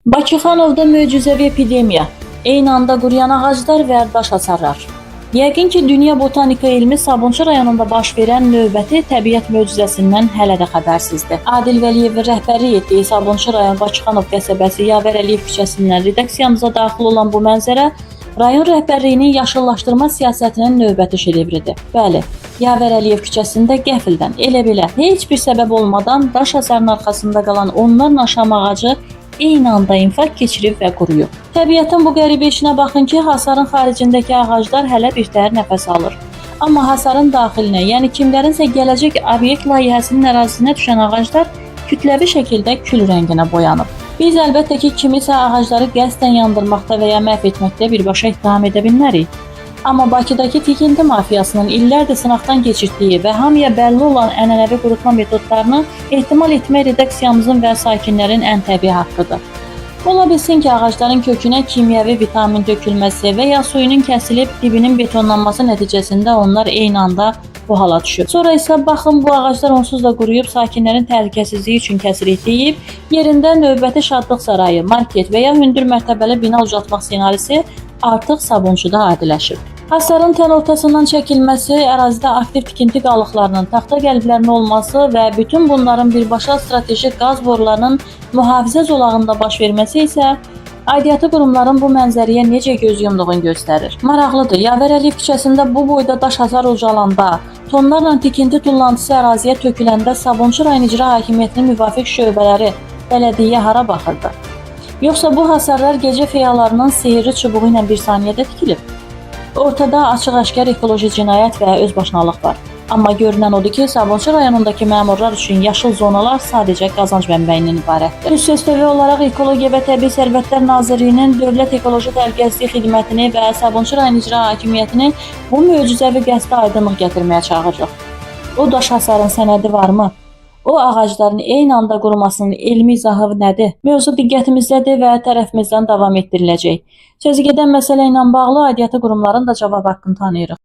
Bakıxanovda möcüzəvi epidemiya. Eyni anda quruyan ağaclar və daş hasarlar. Yəqin ki, dünya botanika elmi Sabunçu rayonunda baş verən növbəti təbiət möcüzəsindən hələ də xəbərsizdir. Adil Vəliyevin rəhbərlik etdiyi Sabunçu rayon Bakıxanov qəsəbəsi Yavər Əliyev küçəsindən redaksiyamıza daxil olan bu mənzərə rayon rəhbərliyinin yaşıllaşdırma siyasətinin növbəti şedevridir. Bəli, Yavər Əliyev küçəsində qəfildən, elə belə, heç bir səbəb olmadan daş hasarın arxasında qalan onlarla şam ağacı eyni anda infarkt keçirib və quruyub. Təbiətin bu qəribə işinə baxın ki, hasarın xaricindəki ağaclar hələ bir təhər nəfəs alır. Amma hasarın daxilinə, yəni kimlərinsə gələcək obyekt layihəsinin ərazisinə düşən ağaclar kütləvi şəkildə kül rənginə boyanıb. Biz əlbəttə ki, kimisə ağacları qəsdən yandırmaqda və ya məhv etməkdə birbaşa ittiham edə bilmərik. Amma Bakıdakı tikinti mafiyasının illərdir sınaqdan keçirtdiyi və hamıya bəlli olan ənənəvi qurutma metodlarını ehtimal etmək redaksiyamızın və sakinlərin ən təbii haqqıdır. Ola bilsin ki, ağacların kökünə kimyəvi vitamin tökülməsi və ya suyunun kəsilib dibinin betonlanması nəticəsində onlar eyni anda bu hala düşüb. Sonra isə baxın, bu ağaclar onsuz da quruyub, sakinlərin təhlükəsizliyi üçün kəsirik deyib, yerində növbəti şadlıq sarayı, market və ya hündür mərtəbəli bina ucaltmaq ssenarisi artıq Sabunçuda adiləşib. Hasarın tən ortasından çəkilməsi, ərazidə aktiv tikinti qalıqlarının, taxta qəlblərinin olması və bütün bunların birbaşa strateji qaz borularının mühafizə zolağında baş verməsi isə aidiyyatı qurumların bu mənzərəyə necə göz yumduğunu göstərir. Maraqlıdır, Yavər Əliyev küçəsində bu boyda daş hasar ucalanda, tonlarla tikinti tullantısı əraziyə töküləndə Sabunçu rayon İcra Hakimiyyətinin müvafiq şöbələri, bələdiyyə hara baxırdı? Yoxsa bu hasarlar gecə feyalarının sehirli çubuğu ilə bir saniyədə tikilib? Ortada açıq-aşkar ekoloji cinayət və özbaşınalıq var. Amma görünən odur ki, Sabunçu rayonundakı məmurlar üçün yaşıl zonalar sadəcə qazanc mənbəyindən ibarətdir. Üz TV olaraq Ekologiya və Təbii Sərvətlər Nazirliyinin Dövlət Ekoloji Təhlükəsizlik Xidmətini və Sabunçu rayon İcra Hakimiyyətini bu möcüzəvi qəsdə aydınlıq gətirməyə çağırırıq. O daş hasarın sənədi varmı? O ağacların eyni anda qurumasının elmi izahı nədir? Mövzu diqqətimizdədir və tərəfimizdən davam etdiriləcək. Sözü gedən məsələ ilə bağlı aidiyyatı qurumların da cavab haqqını tanıyırıq.